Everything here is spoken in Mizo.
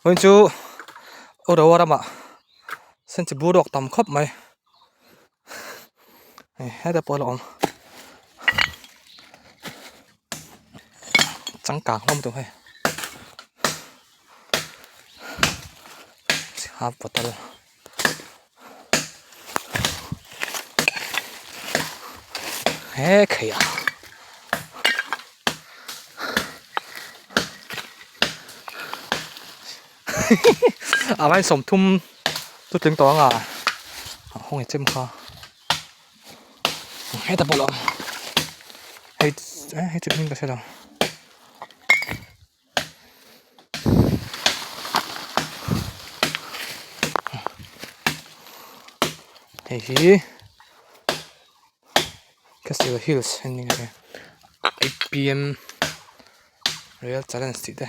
Vawiin chu Urawa ramah senchi bur rawk tam khawp mai hei hetah pawh a la awm changkang hlawm tawh hei half bottle he khei a a vai 30 chu tling tawh anga a hawng i chem kha heta pawh lo hei hei chu hming ka hre lo. Hei hi Castle Hills a ni nghe I P M Royal Challenge tih te.